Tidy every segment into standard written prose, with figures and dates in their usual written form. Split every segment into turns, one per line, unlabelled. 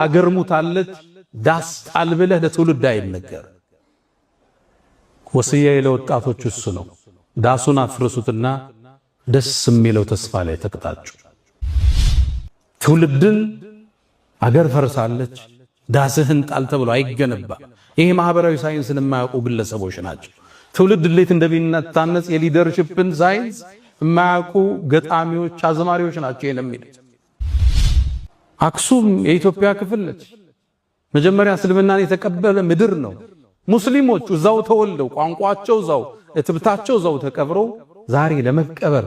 አገር ሙታለች፣ ዳስ ጣል ብለህ ለትውልድ አይነገር። ወስያዬ ለወጣቶች እሱ ነው። ዳሱን አፍርሱትና ደስ የሚለው ተስፋ ላይ ተቅጣጩ። ትውልድን አገር ፈርሳለች፣ ዳስህን ጣል ተብሎ አይገነባ። ይሄ ማህበራዊ ሳይንስን የማያውቁ ግለሰቦች ናቸው። ትውልድ እንዴት እንደሚታነጽ የ leadership ን ሳይንስ የማያውቁ ገጣሚዎች፣ አዝማሪዎች ናቸው ይሄን የሚሉት። አክሱም የኢትዮጵያ ክፍል ነች። መጀመሪያ እስልምናን የተቀበለ ምድር ነው። ሙስሊሞች እዛው ተወልደው፣ ቋንቋቸው እዛው፣ እትብታቸው እዛው ተቀብረው ዛሬ ለመቀበር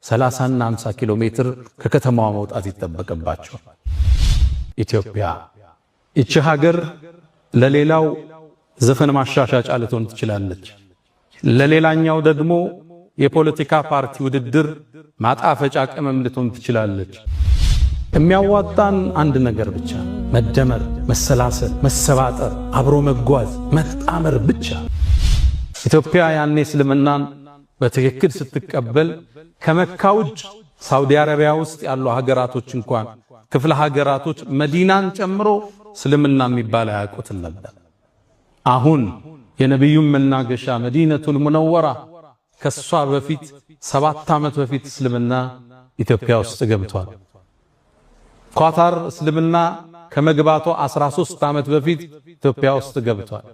30 እና 50 ኪሎ ሜትር ከከተማዋ መውጣት ይጠበቅባቸዋል። ኢትዮጵያ ይቺ ሀገር ለሌላው ዘፈን ማሻሻጫ ልትሆን ትችላለች። ለሌላኛው ደግሞ የፖለቲካ ፓርቲ ውድድር ማጣፈጫ ቅመም ልትሆን ትችላለች። የሚያዋጣን አንድ ነገር ብቻ፣ መደመር፣ መሰላሰል፣ መሰባጠር፣ አብሮ መጓዝ፣ መጣመር ብቻ። ኢትዮጵያ ያኔ እስልምናን በትክክል ስትቀበል ከመካ ውጭ ሳውዲ አረቢያ ውስጥ ያሉ ሀገራቶች እንኳን፣ ክፍለ ሀገራቶች መዲናን ጨምሮ እስልምና የሚባል አያውቁትም ነበር። አሁን የነቢዩን መናገሻ መዲነቱል ሙነወራ ከሷ በፊት 7 ዓመት በፊት እስልምና ኢትዮጵያ ውስጥ ገብቷል። ኳታር እስልምና ከመግባቱ 13 ዓመት በፊት ኢትዮጵያ ውስጥ ገብቷል።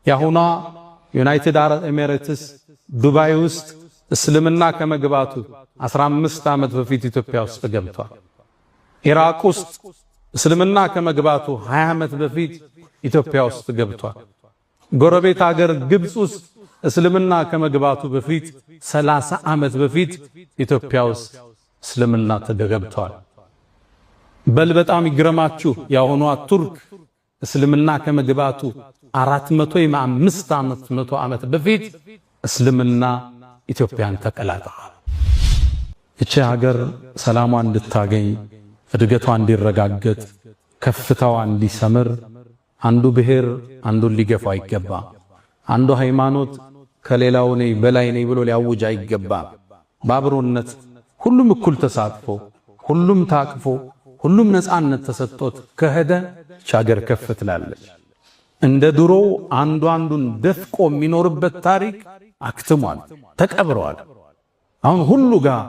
የአሁኗ ዩናይትድ አረብ ኤሚሬትስ ዱባይ ውስጥ እስልምና ከመግባቱ 15 ዓመት በፊት ኢትዮጵያ ውስጥ ገብቷል። ኢራቅ ውስጥ እስልምና ከመግባቱ 20 ዓመት በፊት ኢትዮጵያ ውስጥ ገብቷል። ጎረቤት አገር ግብፅ ውስጥ እስልምና ከመግባቱ በፊት 30 ዓመት በፊት ኢትዮጵያ ውስጥ እስልምና ተገብቷል። በል በጣም ይግረማችሁ፣ የአሁኗ ቱርክ እስልምና ከመግባቱ 400 ወይም 500 ዓመት በፊት እስልምና ኢትዮጵያን ተቀላቅሏል። እቺ ሀገር ሰላሟ እንድታገኝ፣ እድገቷ እንዲረጋገጥ፣ ከፍታዋ እንዲሰምር አንዱ ብሔር አንዱን ሊገፋ አይገባም። አንዱ ሃይማኖት ከሌላው ነኝ በላይ ነኝ ብሎ ሊያውጅ አይገባም። በአብሮነት ሁሉም እኩል ተሳትፎ፣ ሁሉም ታቅፎ፣ ሁሉም ነፃነት ተሰጥቶት ከሄደ ሀገር ከፍ ትላለች። እንደ ድሮ አንዱ አንዱን ደፍቆ የሚኖርበት ታሪክ አክትሟል፣ ተቀብረዋል። አሁን ሁሉ ጋር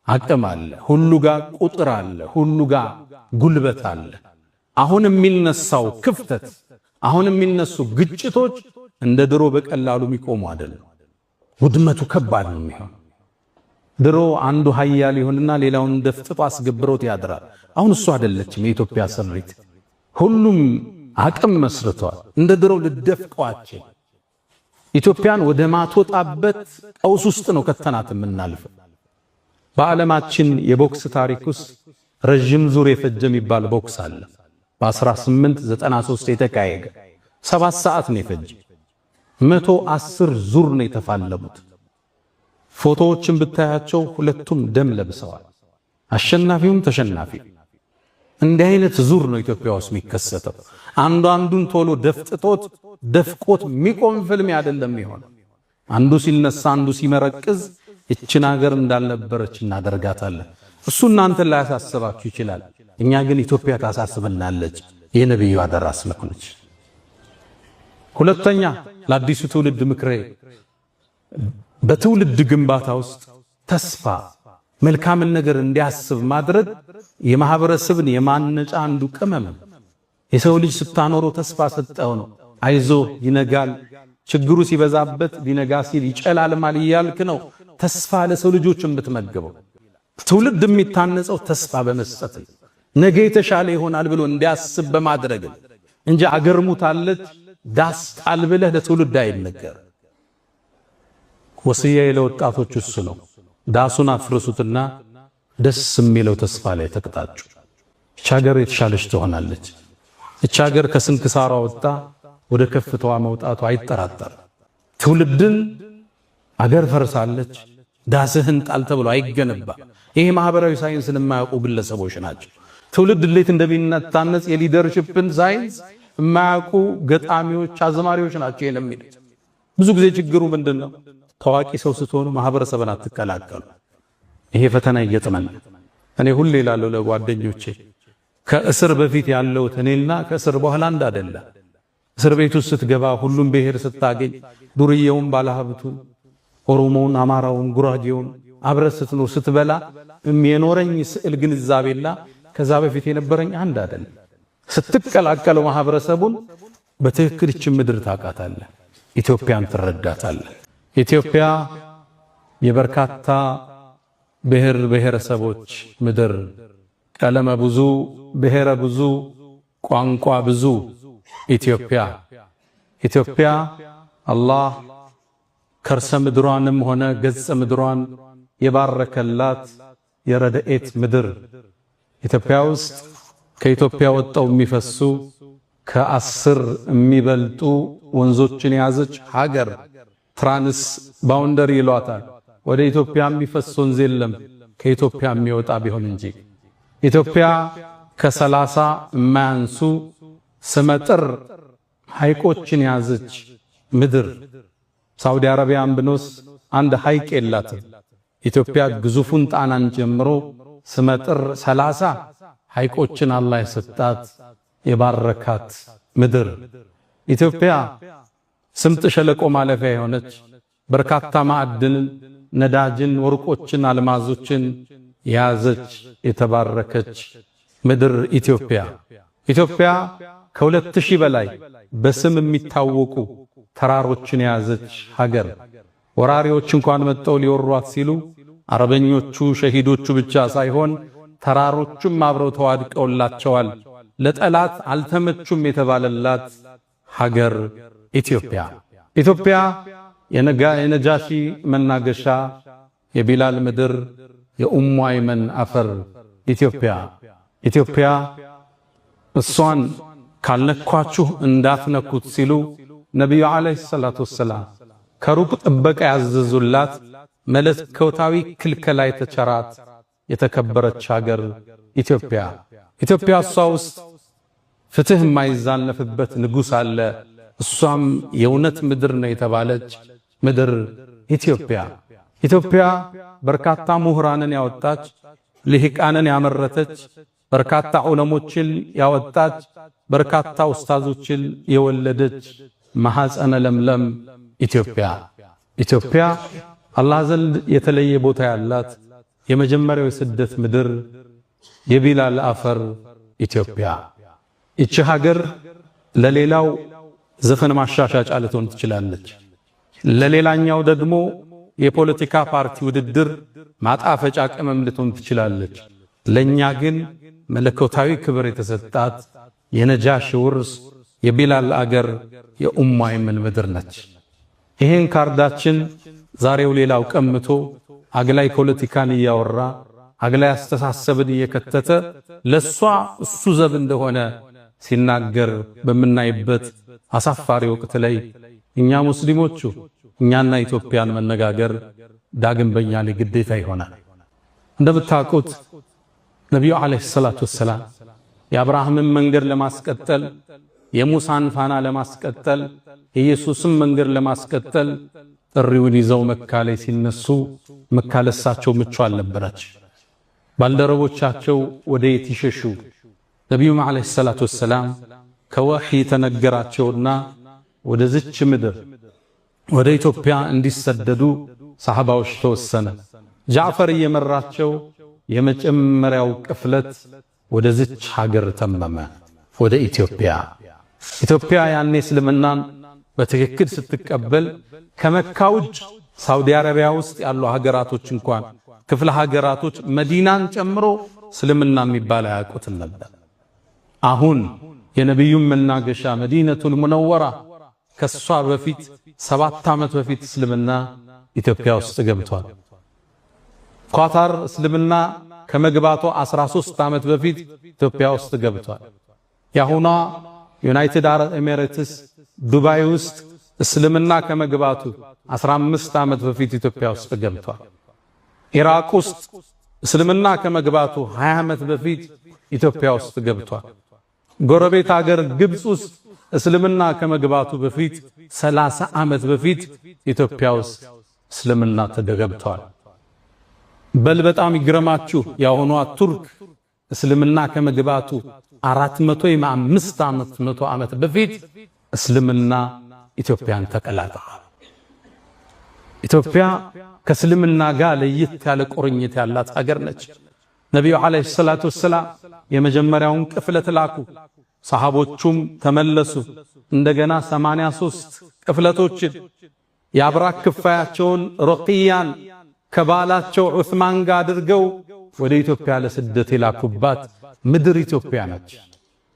አቅም አለ፣ ሁሉ ጋር ቁጥር አለ፣ ሁሉ ጋር ጉልበት አለ። አሁን የሚነሳው ክፍተት፣ አሁን የሚነሱ ግጭቶች እንደ ድሮ በቀላሉ የሚቆሙ አይደለም። ውድመቱ ከባድ ነው የሚሆን። ድሮ አንዱ ሀያል ይሆንና ሌላውን ደፍጥጦ አስገብሮት ያድራል። አሁን እሱ አይደለችም የኢትዮጵያ ስሪት። ሁሉም አቅም መስርተዋል። እንደ ድሮ ልደፍቀዋቸው ኢትዮጵያን ወደ ማትወጣበት ቀውስ ውስጥ ነው ከተናት የምናልፈው። በዓለማችን የቦክስ ታሪክ ውስጥ ረዥም ዙር የፈጀ የሚባል ቦክስ አለ። በ1893 የተካሄደ 7 ሰዓት ነው የፈጀ። 110 ዙር ነው የተፋለሙት። ፎቶዎችን ብታያቸው ሁለቱም ደም ለብሰዋል። አሸናፊውም ተሸናፊው። እንዲህ አይነት ዙር ነው ኢትዮጵያ ውስጥ የሚከሰተው። አንዱ አንዱን ቶሎ ደፍጥጦት ደፍቆት የሚቆም ፍልሚያ አይደለም የሚሆነው። አንዱ ሲነሳ አንዱ ሲመረቅዝ እችን ሀገር እንዳልነበረች እናደርጋታለን። እሱ እናንተን ላያሳስባችሁ ይችላል። እኛ ግን ኢትዮጵያ ታሳስበናለች። የነቢዩ አደራ ስለሆነች። ሁለተኛ ለአዲሱ ትውልድ ምክሬ፣ በትውልድ ግንባታ ውስጥ ተስፋ፣ መልካምን ነገር እንዲያስብ ማድረግ የማህበረሰብን የማነጫ አንዱ ቅመም። የሰው ልጅ ስታኖረው ተስፋ ሰጠው ነው። አይዞ ይነጋል፣ ችግሩ ሲበዛበት ሊነጋ ሲል ይጨላልማል እያልክ ነው ተስፋ ለሰው ልጆች የምትመግበው። ትውልድ የሚታነጸው ተስፋ በመስጠት፣ ነገ የተሻለ ይሆናል ብሎ እንዲያስብ በማድረግ እንጂ አገር ሙታለች፣ ዳስ ጣል ብለህ ለትውልድ አይነገር። ወስያዬ ለወጣቶች እሱ ነው። ዳሱን አፍርሱትና ደስ የሚለው ተስፋ ላይ ተቅጣጩ። እች ሀገር የተሻለች ትሆናለች። እች ሀገር ከስንክሳሯ ወጣ ወደ ከፍታዋ መውጣቱ አይጠራጠርም። ትውልድን አገር ፈርሳለች፣ ዳስህን ጣል ተብሎ አይገነባ። ይሄ ማህበራዊ ሳይንስን የማያውቁ ግለሰቦች ናቸው። ትውልድ እንዴት እንደሚታነጽ የ leadership ን ሳይንስ የማያውቁ ገጣሚዎች፣ አዝማሪዎች ናቸው ይሄን የሚሉት። ብዙ ጊዜ ችግሩ ምንድነው? ታዋቂ ሰው ስትሆኑ ማህበረሰብን አትቀላቀሉ። ይሄ ፈተና ይገጥመናል። እኔ ሁሌ እላለሁ ለጓደኞቼ ከእስር በፊት ያለው እኔና ከእስር በኋላ አንድ አይደለም። እስር ቤት ውስጥ ስትገባ ሁሉም ብሔር ስታገኝ ዱርዬውን፣ ባለሀብቱን፣ ኦሮሞውን፣ አማራውን፣ ጉራጌውን አብረህ ስትኖር ስትበላ የኖረኝ ስዕል ግንዛቤና ከዛ በፊት የነበረኝ አንድ አይደለም። ስትቀላቀለው ማህበረሰቡን በትክክል ይህችን ምድር ታውቃታለህ፣ ኢትዮጵያን ትረዳታለህ። ኢትዮጵያ የበርካታ ብሔር ብሔረሰቦች ምድር፣ ቀለመ ብዙ፣ ብሔረ ብዙ፣ ቋንቋ ብዙ ኢትዮጵያ። ኢትዮጵያ አላህ ከርሰ ምድሯንም ሆነ ገጸ ምድሯን የባረከላት የረድኤት ምድር። ኢትዮጵያ ውስጥ ከኢትዮጵያ ወጥተው የሚፈሱ ከ10 የሚበልጡ ወንዞችን የያዘች ሀገር፣ trans boundary ይሏታል። ወደ ኢትዮጵያ የሚፈስ ወንዝ የለም ከኢትዮጵያ የሚወጣ ቢሆን እንጂ። ኢትዮጵያ ከ30 የማያንሱ ስመጥር ሐይቆችን የያዘች ምድር። ሳውዲ አረቢያን ብንወስድ አንድ ሐይቅ የላትም። ኢትዮጵያ ግዙፉን ጣናን ጀምሮ ስመጥር 30 ሐይቆችን አላህ የሰጣት የባረካት ምድር። ኢትዮጵያ ስምጥ ሸለቆ ማለፊያ የሆነች፣ በርካታ ማዕድንን፣ ነዳጅን፣ ወርቆችን፣ አልማዞችን የያዘች የተባረከች ምድር ኢትዮጵያ። ኢትዮጵያ ከ2000 በላይ በስም የሚታወቁ ተራሮችን የያዘች ሀገር። ወራሪዎች እንኳን መጥተው ሊወሯት ሲሉ አርበኞቹ ሸሂዶቹ ብቻ ሳይሆን ተራሮቹም አብረው ተዋድቀውላቸዋል። ለጠላት አልተመቹም የተባለላት ሀገር ኢትዮጵያ። ኢትዮጵያ የነጃሺ መናገሻ፣ የቢላል ምድር፣ የኡሙ አይመን አፈር ኢትዮጵያ። ኢትዮጵያ እሷን ካልነኳችሁ እንዳትነኩት ሲሉ ነቢዩ ዓለይሂ ሰላቱ ወሰላም ከሩቅ ጥበቃ ያዘዙላት፣ መለኮታዊ ክልከላ የተቸራት የተከበረች ሀገር ኢትዮጵያ። ኢትዮጵያ እሷ ውስጥ ፍትህ የማይዛነፍበት ንጉሥ አለ፣ እሷም የእውነት ምድር ነው የተባለች ምድር ኢትዮጵያ። ኢትዮጵያ በርካታ ምሁራንን ያወጣች፣ ልሂቃንን ያመረተች፣ በርካታ ዑለሞችን ያወጣች፣ በርካታ ኡስታዞችን የወለደች ማሐፀነ ለምለም ኢትዮጵያ። ኢትዮጵያ አላህ ዘንድ የተለየ ቦታ ያላት፣ የመጀመሪያው የስደት ምድር፣ የቢላል አፈር ኢትዮጵያ። ይቺ ሀገር ለሌላው ዘፈን ማሻሻጫ ልትሆን ትችላለች። ለሌላኛው ደግሞ የፖለቲካ ፓርቲ ውድድር ማጣፈጫ ቅመም ልትሆን ትችላለች። ለኛ ግን መለኮታዊ ክብር የተሰጣት የነጃሽ ውርስ፣ የቢላል አገር፣ የኡማ አይመን ምድር ነች። ይሄን ካርዳችን ዛሬው ሌላው ቀምቶ አግላይ ፖለቲካን እያወራ፣ አግላይ አስተሳሰብን እየከተተ ለሷ እሱ ዘብ እንደሆነ ሲናገር በምናይበት አሳፋሪ ወቅት ላይ እኛ ሙስሊሞቹ እኛና ኢትዮጵያን መነጋገር ዳግም በእኛ ላይ ግዴታ ይሆናል። እንደምታውቁት ነቢዩ ዓለይሂ ሰላቱ ወሰላም የአብርሃምን መንገድ ለማስቀጠል፣ የሙሳን ፋና ለማስቀጠል፣ የኢየሱስን መንገድ ለማስቀጠል ጥሪውን ይዘው መካ ላይ ሲነሱ መካ ለሳቸው ምቹ አልነበረች። ባልደረቦቻቸው ወደ የት ይሸሹ? ነቢዩም ዓለይሂ ሰላቱ ወሰላም ከወሕይ ተነገራቸውና ወደዚች ምድር ወደ ኢትዮጵያ እንዲሰደዱ ሰሐባዎች ተወሰነ። ጃዕፈር እየመራቸው የመጀመሪያው ቅፍለት ወደዚች ሀገር ተመመ፣ ወደ ኢትዮጵያ። ኢትዮጵያ ያኔ እስልምናን በትክክል ስትቀበል ከመካ ውጭ ሳውዲ አረቢያ ውስጥ ያሉ ሀገራቶች እንኳን ክፍለ ሀገራቶች መዲናን ጨምሮ እስልምና የሚባል አያውቁትም ነበር። አሁን የነቢዩን መናገሻ መዲነቱል ሙነወራ ከሷ በፊት 7 ዓመት በፊት እስልምና ኢትዮጵያ ውስጥ ገብቷል። ኳታር እስልምና ከመግባቱ 13 ዓመት በፊት ኢትዮጵያ ውስጥ ገብቷል። የአሁኗ ዩናይትድ አረብ ኤሚሬትስ ዱባይ ውስጥ እስልምና ከመግባቱ 15 ዓመት በፊት ኢትዮጵያ ውስጥ ገብቷል። ኢራቅ ውስጥ እስልምና ከመግባቱ 20 ዓመት በፊት ኢትዮጵያ ውስጥ ገብቷል። ጎረቤት አገር ግብፅ ውስጥ እስልምና ከመግባቱ በፊት 30 ዓመት በፊት ኢትዮጵያ ውስጥ እስልምና ተገብቷል። በል በጣም ይግረማችሁ፣ የአሁኗ ቱርክ እስልምና ከመግባቱ 400 ወይም 500 ዓመት በፊት እስልምና ኢትዮጵያን ተቀላቅሏል። ኢትዮጵያ ከእስልምና ጋር ለየት ያለ ቁርኝት ያላት ሀገር ነች። ነቢዩ ዓለይሂ ሰላቱ ወሰላም የመጀመሪያውን ቅፍለት ላኩ። ሰሃቦቹም ተመለሱ። እንደገና 83 ቅፍለቶችን የአብራክ ክፋያቸውን ሩቅያን ከባላቸው ዑስማን ጋር አድርገው ወደ ኢትዮጵያ ለስደት የላኩባት ምድር ኢትዮጵያ ነች።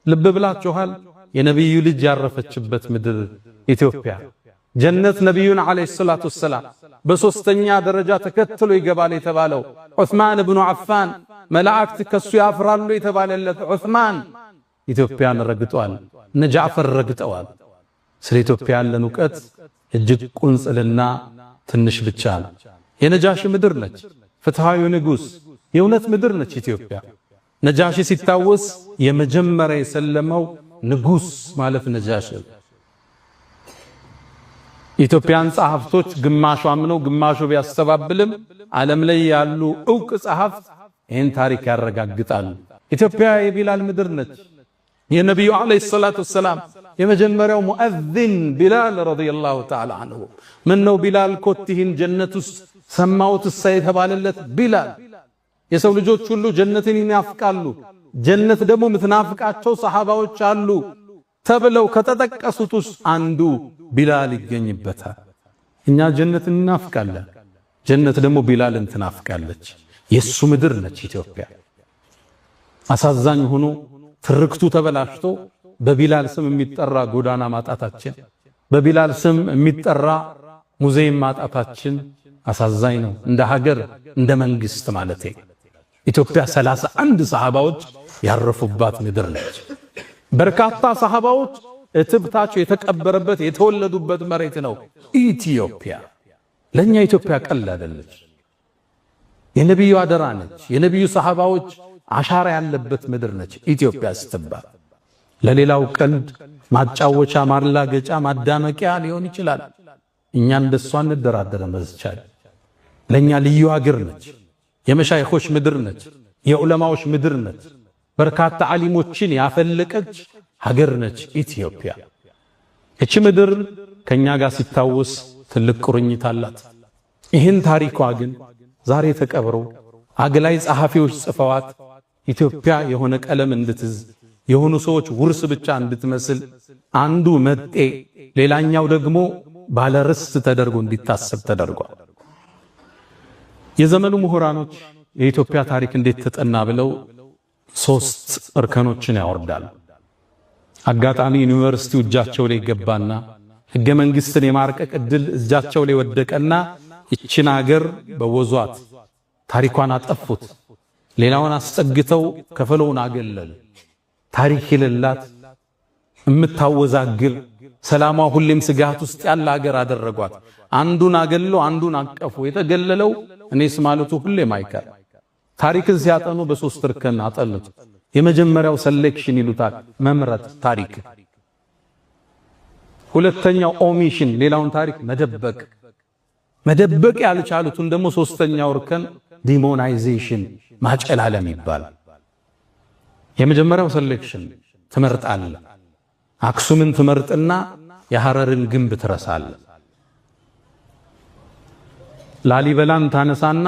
ልብ ብላችኋል። የነቢዩ ልጅ ያረፈችበት ምድር ኢትዮጵያ። ጀነት ነቢዩን ዓለይሂ ሰላቱ ወሰላም በሶስተኛ ደረጃ ተከትሎ ይገባል የተባለው ዑስማን ብኑ ዓፋን፣ መላእክት ከሱ ያፍራሉ የተባለለት ዑስማን ኢትዮጵያን ረግጧል። እነ ጃዕፈር ረግጠዋል። ስለ ኢትዮጵያ ያለን እውቀት እጅግ ቁንጽልና ትንሽ ብቻ ነው። የነጃሺ ምድር ነች። ፍትሃዊ ንጉስ የእውነት ምድር ነች ኢትዮጵያ። ነጃሺ ሲታወስ የመጀመሪያ የሰለመው ንጉስ ማለት ነጃሺ። የኢትዮጵያን ጸሐፍቶች ግማሹ አምነው ግማሹ ቢያስተባብልም ዓለም ላይ ያሉ ዕውቅ ጸሐፍት ይህን ታሪክ ያረጋግጣሉ። ኢትዮጵያ የቢላል ምድር ነች። የነቢዩ ዓለይሂ ሰላቱ ወሰላም የመጀመሪያው ሙአዚን ቢላል ረዲየላሁ ተዓላ አንሁ። ምን ነው ቢላል ኮቲህን ጀነት ውስጥ ሰማሁት እሳ የተባለለት ቢላል። የሰው ልጆች ሁሉ ጀነትን ይናፍቃሉ፣ ጀነት ደግሞ ምትናፍቃቸው ሰሃባዎች አሉ ተብለው ከተጠቀሱት ውስጥ አንዱ ቢላል ይገኝበታል። እኛ ጀነትን እናፍቃለን፣ ጀነት ደግሞ ቢላልን ትናፍቃለች። የሱ ምድር ነች ኢትዮጵያ። አሳዛኝ ሆኖ ትርክቱ ተበላሽቶ በቢላል ስም የሚጠራ ጎዳና ማጣታችን፣ በቢላል ስም የሚጠራ ሙዚየም ማጣታችን አሳዛኝ ነው። እንደ ሀገር፣ እንደ መንግስት ማለቴ። ኢትዮጵያ 31 ሰሃባዎች ያረፉባት ምድር ነች። በርካታ ሰሃባዎች እትብታቸው የተቀበረበት የተወለዱበት መሬት ነው ኢትዮጵያ። ለኛ ኢትዮጵያ ቀላል አይደለች። የነቢዩ አደራ ነች። የነቢዩ ሰሃባዎች አሻራ ያለበት ምድር ነች ኢትዮጵያ ስትባል። ለሌላው ቀልድ ማጫወቻ፣ ማላገጫ፣ ማዳመቂያ ሊሆን ይችላል። እኛ እንደሷ እንደራደረን በዝቻል። ለኛ ልዩ ሀገር ነች። የመሻይኾች ምድር ነች። የዑለማዎች ምድር ነች። በርካታ ዓሊሞችን ያፈለቀች ሀገር ነች ኢትዮጵያ። እቺ ምድር ከኛ ጋር ሲታወስ ትልቅ ቁርኝት አላት። ይህን ታሪኳ ግን ዛሬ ተቀብሮ አግላይ ጸሐፊዎች ጽፈዋት ኢትዮጵያ የሆነ ቀለም እንድትዝ፣ የሆኑ ሰዎች ውርስ ብቻ እንድትመስል፣ አንዱ መጤ ሌላኛው ደግሞ ባለርስት ተደርጎ እንዲታሰብ ተደርጓል። የዘመኑ ምሁራኖች የኢትዮጵያ ታሪክ እንዴት ተጠና ብለው ሶስት እርከኖችን ያወርዳሉ። አጋጣሚ ዩኒቨርሲቲው እጃቸው ላይ ገባና ህገ መንግስትን የማርቀቅ እድል እጃቸው ላይ ወደቀና ይችን አገር በወዟት፣ ታሪኳን አጠፉት። ሌላውን አስጠግተው ከፈለውን አገለሉ። ታሪክ የሌላት፣ የምታወዛግብ፣ ሰላሟ ሁሌም ስጋት ውስጥ ያለ አገር አደረጓት። አንዱን አገለው አንዱን አቀፉ። የተገለለው እኔስ ማለቱ ሁሌም አይቀር። ታሪክን ሲያጠኑ በሶስት እርከን አጠኑት። የመጀመሪያው selection ይሉታል፣ መምረጥ ታሪክ። ሁለተኛው omission፣ ሌላውን ታሪክ መደበቅ። መደበቅ ያልቻሉትን ደግሞ ሶስተኛው እርከን demonization፣ ማጨላለም ይባላል። የመጀመሪያው selection ትመርጣለህ። አክሱምን ትመርጥና የሐረርን ግንብ ትረሳለህ። ላሊበላን ታነሳና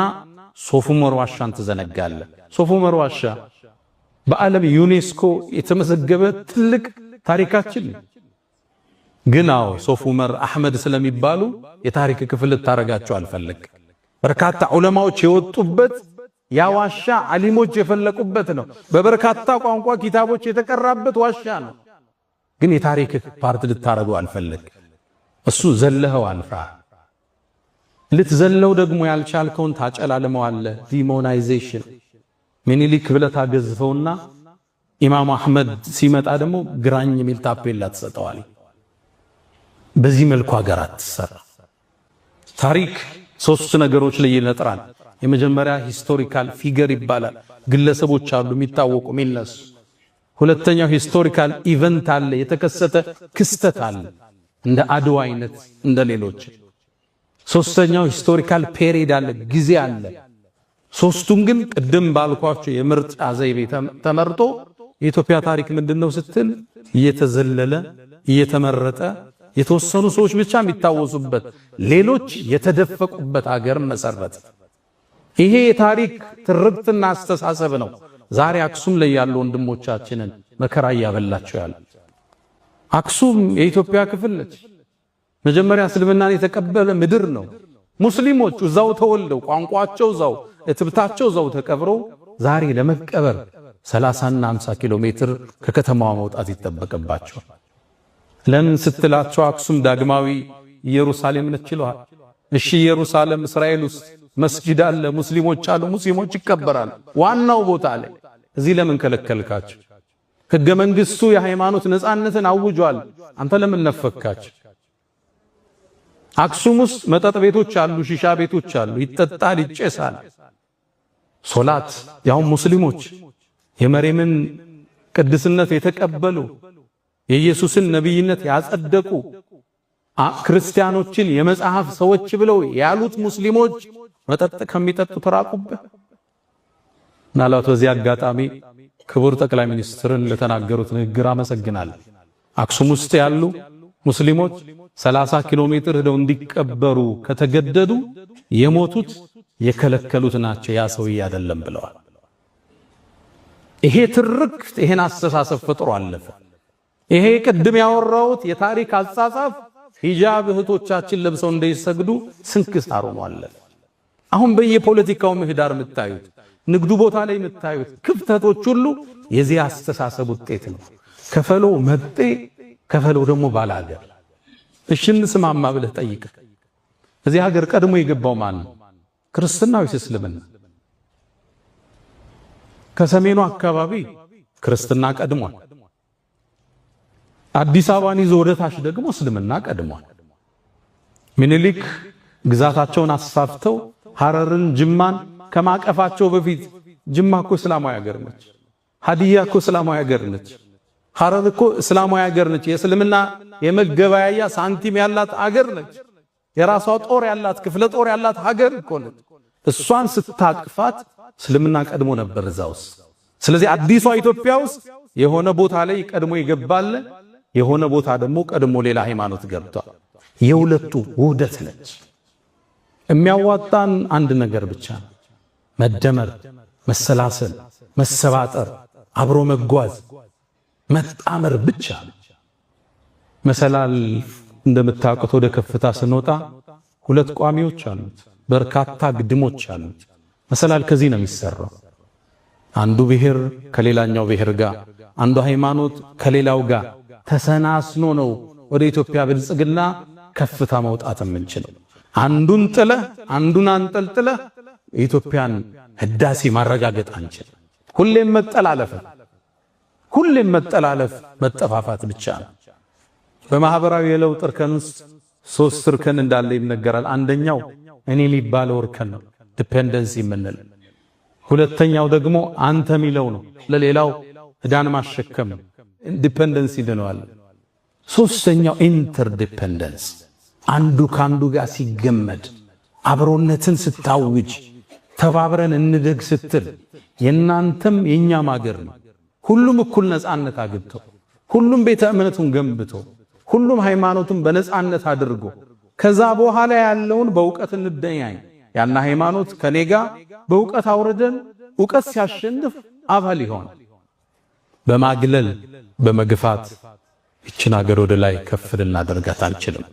ሶፍ ዑመር ዋሻን ትዘነጋለህ። ሶፍ ዑመር ዋሻ በዓለም ዩኔስኮ የተመዘገበ ትልቅ ታሪካችን ግን አዎ ሶፍ ዑመር አህመድ ስለሚባሉ የታሪክ ክፍል ልታረጋቸው አልፈለግ። በርካታ ዑለማዎች የወጡበት ያ ዋሻ ዓሊሞች የፈለቁበት ነው። በበርካታ ቋንቋ ኪታቦች የተቀራበት ዋሻ ነው። ግን የታሪክ part ልታረገው አልፈለግ። እሱ ዘለኸው አልፋ ልትዘለው ደግሞ ያልቻልከውን ታጨላልመዋለህ። Demonization፣ ሚኒሊክ ብለህ ታገዝፈውና ኢማሙ አህመድ ሲመጣ ደግሞ ግራኝ የሚል ታፔላ ትሰጠዋል። በዚህ መልኩ ሀገር አትሰራ። ታሪክ ሶስት ነገሮች ላይ ይነጥራል። የመጀመሪያ historical figure ይባላል። ግለሰቦች አሉ የሚታወቁ፣ የሚነሱ። ሁለተኛው historical event አለ፣ የተከሰተ ክስተት አለ፣ እንደ አድዋ አይነት፣ እንደ ሌሎች። ሶስተኛው historical period አለ፣ ጊዜ አለ። ሶስቱም ግን ቅድም ባልኳቸው የምርጫ ዘይቤ ተመርጦ የኢትዮጵያ ታሪክ ምንድነው ስትል እየተዘለለ እየተመረጠ የተወሰኑ ሰዎች ብቻ የሚታወሱበት ሌሎች የተደፈቁበት አገር መሰረት። ይሄ የታሪክ ትርክትና አስተሳሰብ ነው ዛሬ አክሱም ላይ ያሉ ወንድሞቻችንን መከራ እያበላቸው ያለ። አክሱም የኢትዮጵያ ክፍል ነች። መጀመሪያ እስልምናን የተቀበለ ምድር ነው። ሙስሊሞች እዛው ተወልደው ቋንቋቸው እዛው እትብታቸው እዛው ተቀብረው ዛሬ ለመቀበር 30 እና 50 ኪሎ ሜትር ከከተማዋ መውጣት ይጠበቅባቸዋል። ለምን ስትላቸው አክሱም ዳግማዊ ኢየሩሳሌም ነች ይለዋል። እሺ ኢየሩሳሌም እስራኤል ውስጥ መስጂድ አለ፣ ሙስሊሞች አሉ፣ ሙስሊሞች ይቀበራሉ ዋናው ቦታ ላይ። እዚህ ለምን ከለከልካቸው? ህገ መንግስቱ የሃይማኖት ነፃነትን አውጇል። አንተ ለምን ነፈካቸው? አክሱም ውስጥ መጠጥ ቤቶች አሉ፣ ሺሻ ቤቶች አሉ፣ ይጠጣል፣ ይጨሳል። ሶላት ያው ሙስሊሞች የመርየምን ቅድስነት የተቀበሉ የኢየሱስን ነቢይነት ያጸደቁ ክርስቲያኖችን የመጽሐፍ ሰዎች ብለው ያሉት ሙስሊሞች መጠጥ ከሚጠጡ ተራቁበት። ምናልባት በዚህ አጋጣሚ ክቡር ጠቅላይ ሚኒስትርን ለተናገሩት ንግግር አመሰግናለሁ። አክሱም ውስጥ ያሉ ሙስሊሞች 30 ኪሎ ሜትር ሄደው እንዲቀበሩ ከተገደዱ የሞቱት የከለከሉት ናቸው፣ ያ ሰውዬ አይደለም ብለዋል። ይሄ ትርክት ይሄን አስተሳሰብ ፈጥሮ አለፈ። ይሄ ቅድም ያወራሁት የታሪክ አጻጻፍ ሂጃብ እህቶቻችን ለብሰው እንዳይሰግዱ ስንክሳር ሆኖ አለፈ። አሁን በየፖለቲካው ምህዳር የምታዩት ንግዱ ቦታ ላይ የምታዩት ክፍተቶች ሁሉ የዚህ አስተሳሰብ ውጤት ነው። ከፈለው መጤ ከፈለው ደግሞ ባላገር። እሺ እንስማማ ብለህ ጠይቅ። እዚህ ሀገር ቀድሞ የገባው ማን ነው? ክርስትና ወይስ እስልምና? ከሰሜኑ አካባቢ ክርስትና ቀድሟል። አዲስ አበባን ይዞ ወደ ታች ደግሞ እስልምና ቀድሟል። ምኒልክ ግዛታቸውን አስፋፍተው ሐረርን፣ ጅማን ከማቀፋቸው በፊት ጅማ እኮ እስላማዊ ሀገር ነች። ሀዲያ እኮ እስላማዊ ሀገር ነች። ሐረር እኮ እስላማዊ ሀገር ነች። የእስልምና የመገበያያ ሳንቲም ያላት አገር ነች። የራሷ ጦር ያላት ክፍለ ጦር ያላት ሀገር እኮ ነች። እሷን ስታቅፋት እስልምና ቀድሞ ነበር እዛ ውስጥ። ስለዚህ አዲሷ ኢትዮጵያ ውስጥ የሆነ ቦታ ላይ ቀድሞ ይገባል፣ የሆነ ቦታ ደግሞ ቀድሞ ሌላ ሃይማኖት ገብቷል። የሁለቱ ውህደት ነች። የሚያዋጣን አንድ ነገር ብቻ ነው፣ መደመር፣ መሰላሰል፣ መሰባጠር፣ አብሮ መጓዝ፣ መጣመር ብቻ ነው። መሰላል እንደምታውቁት ወደ ከፍታ ስንወጣ ሁለት ቋሚዎች አሉት፣ በርካታ ግድሞች አሉት። መሰላል ከዚህ ነው የሚሰራው። አንዱ ብሔር ከሌላኛው ብሔር ጋር፣ አንዱ ሃይማኖት ከሌላው ጋር ተሰናስኖ ነው ወደ ኢትዮጵያ ብልጽግና ከፍታ መውጣት የምንችለው። አንዱን ጥለህ አንዱን አንጠልጥለህ የኢትዮጵያን ህዳሴ ማረጋገጥ አንችልም። ሁሌም መጠላለፍ፣ ሁሌም መጠላለፍ፣ መጠፋፋት ብቻ ነው። በማህበራዊ የለውጥ እርከን ውስጥ ሶስት እርከን እንዳለ ይነገራል። አንደኛው እኔ የሚባለው እርከን ነው፣ dependency የምንለው። ሁለተኛው ደግሞ አንተ የሚለው ነው፣ ለሌላው ዕዳን ማሸከም ነው፣ dependency እንለዋለን። ሶስተኛው interdependence፣ አንዱ ካንዱ ጋር ሲገመድ፣ አብሮነትን ስታውጅ፣ ተባብረን እንደግ ስትል የናንተም የኛም አገር ነው። ሁሉም እኩል ነፃነት አግኝቶ፣ ሁሉም ቤተ እምነቱን ገንብቶ፣ ሁሉም ሃይማኖቱን በነፃነት አድርጎ ከዛ በኋላ ያለውን በእውቀት እንደያኝ ያና ሃይማኖት ከኔ ጋር በእውቀት አውርደን እውቀት ሲያሸንፍ አባል ይሆናል። በማግለል በመግፋት ይችን ሀገር ወደ ላይ ከፍ ልናደርጋት አንችልም።